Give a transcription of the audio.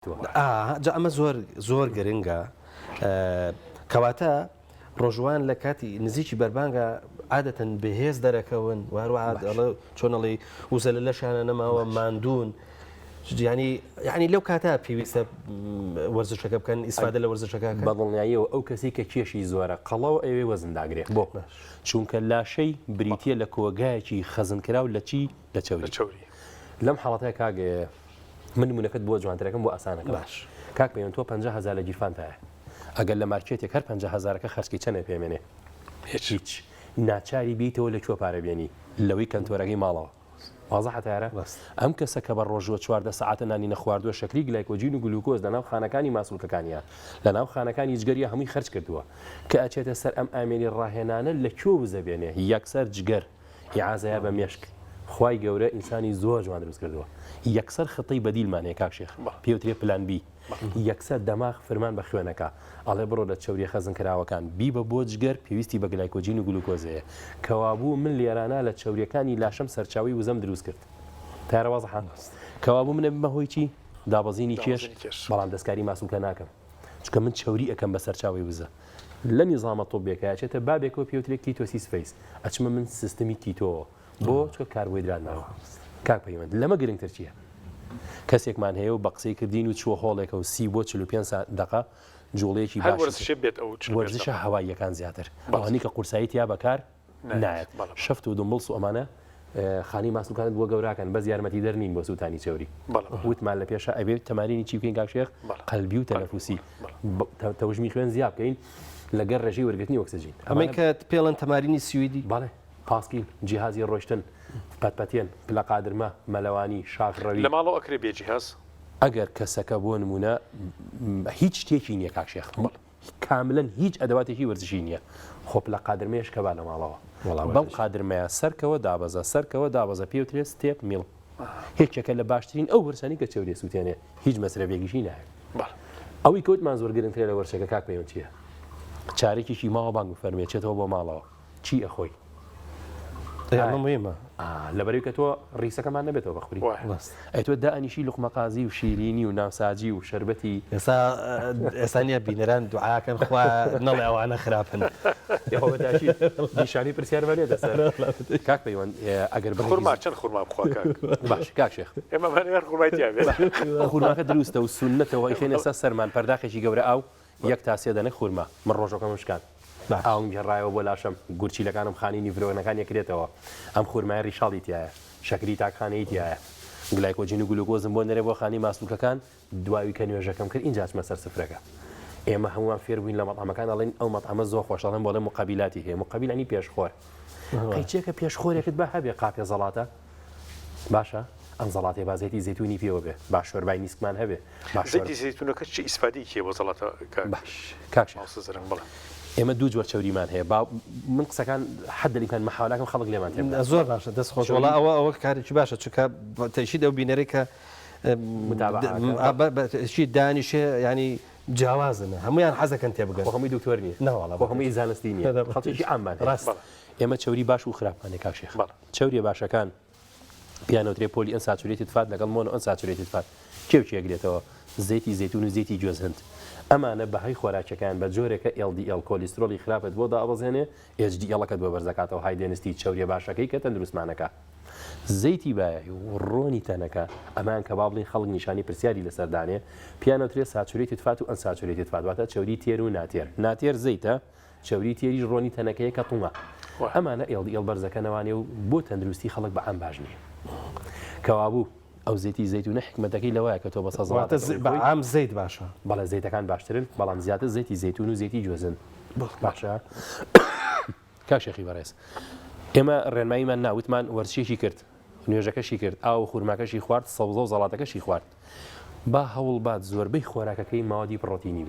ئا جا ئەمە زۆر زۆر گرنگە کەواتە ڕۆژوان لە کاتی نزیکی بەربانگە عادەتەن بەهێز دەرەکەون و هەروەها ئەڵێ چۆن ئەڵێی وزە لە لەشیانە نەماوە ماندوون ینی یعنی لەو کاتە پێویستە وەرزشەکە بکەن ئیسفادە لە وەرزشەکە بە دڵنیاییەوە ئەو کەسی کە کێشی زۆرە قەڵەوە ئەوێ وەزن داگرێ بۆ چونکە لاشەی بریتە لە کۆگایەکی خەزنکراو لە چی لە چەوری لەم حاڵەتە کاک من نمونەکەت بۆ جوانترەکەم بۆ ئاسانەکەم باش. کاک پەیوەند تۆ 50 هەزار لە گیرفانتایە ئەگەر لە مارکێتێک هەر 50 هەزارەکە خەرجکەی چەنێ پێمێنێ هیچ هیچ ناچاری بیتەوە لە کوێ پارە بێنی لەوەی کەنتۆرەکەی ماڵەوە وازحە تارە ڕاست. ئەم کەسە کە بە ڕۆژووە 14 سەعاتە نانی نەخواردووە شەکری گلایکۆجین و گلوکۆز لەناو خانەکانی ماسولکەکانیا لەناو خانەکانی جگەریا هەمووی خەرج کردووە کە ئەچێتە سەر ئەم ئامێری ڕاهێنانە لە کوێ وزە بێنێ یەکسەر جگەر ئیعازەیە بە مێشک خوای گەورە ئینسانی زۆر جوان دروست کردووە یەکسەر خطەی بەدیلمان هەیە کاک شێخ پێوترێ plan B یەکسەر دەماغ فرمان بە خوێنەکە ئەڵێ بڕۆ لە چەوریە خەزن کراوەکان بیبە بۆ جگەر پێویستی بە گلایکۆجین و گلوکۆزەیە کەوابوو من لێرانە لە چەوریەکانی لاشەم سەرچاوی وزەم دروست کرد تارە وازحە کەوابوو منە بمە هۆی چی دابەزینی کێش بەڵام دەستکاری ماسولکە ناکەم چونکە من چەوری ئەکەم بە سەرچاوەی وزە لە نیزامە طبیەکە ئەچێتە بابێکەوە پێوترێ ketosis phase ئەچمە من سیستمی کیتۆوە بۆ چونکە کاربۆهیدرات ناخۆم کاک پەیوەند لەمە گرنگتر چییە کەسێکمان هەیە و بە قسەی کردین و چووە هۆڵێکە و سی بۆ 45 سا دەقە جوڵەیەکی هەر باشی کرد وەرزشێ بێت ئەو 45 وەرزشە دەقە هەواییەکان زیاتر بەڵێ ئەوانەی کە قورسایی تیا بەکار نایەت نایەت بەڵێ بەڵێ. شەفت و دمبڵس و ئەمانە خانەی ماسولکانت بۆ گەوراکەن بەس یارمەتیدەر نین بۆ سووتانی چەوری بەڵێ بەڵێ. وتمان لە پێشا ئەبێ تەمارینی چی بکەین کاک شێخ بەڵێ قەلبی و قەلبی تەنەفوسی بەڵێ بەڵێ. تەوژمی خوێن زیا بکەین لەگەر ڕێژەی وەرگرتنی ئۆکسجین ئەمەی ئەمانە کە پێڵێن تەمارینی سویدی بەڵێ پاسکیل جیهازی ڕۆشتن پەتپەتێن پلە قادرمە مەلەوانی شاخ ڕەوی لە ماڵەوە ئەکرێ بێ جیهاز؟ ئەگەر کەسەکە بۆ نمونە هیچ شتێکی نییە کاک شێخ بەڵێ. کاملەن هیچ ئەدەواتێکی وەرزشی نییە خۆ پلە قادرمەیەش کە با لە ماڵەوە بەم قادرمەیە سەرکەوە دابەزە سەرکەوە دابەزە پێوترێ step mill یەکێکە لە باشترین ئەو وەرزشانەی کە چەوری سووتێنێ هیچ مەسرەفێکیشی ناوێت ئەوەی کەوتمان زۆر گرنگترە لە وەرزشەکە کاک پەیوەند چییە چارێکیشی ماوە بانگ بفەرمێ چێتەوە بۆ ماڵەوە چی ئەخۆی؟ ئەمە مهمە. ئا لەبەرەوەی کە تۆ ڕیسەکەمان نەبێتەوە بە خوری. ئەی تۆ دائەنیشی لوقمە قازی و شیرینی و ناوساجی و شەربەتی. ئێستا ئێستا نییە بینەران دوعاکەن خوا نەڵێ ئەوانە خراپن. یاخۆ بە تاکید نیشانەی پرسیارمان نێتە سەر. کاک پەیوەند ئەگەر بڕێکی خورما چەند خورما بخوا کاک؟ باش کاک شێخ. ئێمە ئەمانەوێ هەر خورمای تیا بێت. خورماکە دروستە و سوننەتە و ئەیخەینە سەر سەرمان پەرداخێکی گەورە ئاو یەک تا سێ دەنک خورما. من ڕۆژەکەمم شکاند. ئاوم گێڕایەوە بۆ لاشەم. گورچیلەکانم خانەی نیڤرۆنەکان یەکرێتەوە. ئەم خورمایە ڕیشاڵی تیایە. شەکری تاکخانەیی تیایە. گلایکۆجین و گلوکۆزم بۆ نەرێ بۆ خانەی ماسولکەکان. دواوی کە نوێژەکەم کرد ئینجا ئەچمە سەر سفرەکە. ئێمە هەموومان فێر بووین لە مەتعەمەکان ئەڵێن ئەو مەتعەمە زۆر خۆشە ئەڵێن بۆڵێ موقەبیلاتی هەیە. موقەبیل یانی پێشخۆر. قەیچێکە پێشخۆرێکت با هەبێ قاپێ زەڵاتە. باشە ئەم زەڵاتەیە با زەیتی زەیتونی پێوە بێ با شۆربای نیسکمان هەبێ با شۆر... زەیتی زەیتونەکە چ ئیسفادەیەکی هەیە بۆ زەڵاتە کاک باش کاک شێخ مامۆستا زەرەنگ بەڵێ ئێمە دوو جۆر چەوریمان هەیە با من قسەکان حد الامکان مەحاولاکەم خەڵک لێمان تێ بگات زۆر باشە دەست خۆش چەوری وەڵا ئەوە ئەوە کارێکی باشە چونکە تەئکید ئەو بینەرەی کە متابعە ئەکا تەئکید دانیشێ یانی جیاوازن هەموویان حەزەکەن تێبگەن خۆ هەمووی دکتۆر نییە نەوەڵا خۆ هەمووی زانستی نییە خەڵکێکی عاممان هەیە ڕاست بەڵێ ئێمە چەوری باش و خراپمان هەیە کاک شێخ بەڵێ چەوریە باشەکان پێیان ئەوترێ polyunsaturated fat لەگەڵ monounsaturated fat کێ و کێ ئەگرێتەوە؟ زەیتی زەیتون و زەیتی گوێزهند ئەمانە بەهای خۆراکیەکەیان بە جۆرێکە LDL کۆلیسترۆڵی خراپت بۆ دائەبەزێنێ HDL ەکەت بۆ بەرزەکاتەوە high density چەوریە باشەکەی کە تەندروستمانەکا زەیتی بایەی و ڕۆنی تەنەکە ئەمان کە با بڵێین خەڵک نیشانی پرسیاری لەسەر دانێ پێیان ئەوترێ saturated fat و unsaturated fat واتە چەوری تێر و ناتێر ناتێر زەیتە چەوری تێریش ڕۆنی تەنەکەیە کە توڵە. ئەمانە LDL بەرزەکەنەوانێ و بۆ تەندروستی خەڵک بە عام باش نییە. کەوابوو ئەو زەیتی زەیتونە حیکمەتەکەی لەوایە کە تۆ بە واتە سەزەڵاتەکە بە بخۆی. عام زەیت باشە. بەڵێ زەیتەکان باشترن بەڵام زیاتر زەیتی زەیتون و زەیتی گوێزن باشە. کاک شێخی بەڕێز ئێمە ڕێنماییمان نا وتمان وەرزشێکی کرد نوێژەکەشی کرد ئاو و خورماکەشی خوارد سەوزە و زەڵاتەکەشی خوارد با هەوڵ بات زۆربەی خۆراکەکەی ماوەدی پڕۆتینی بێ.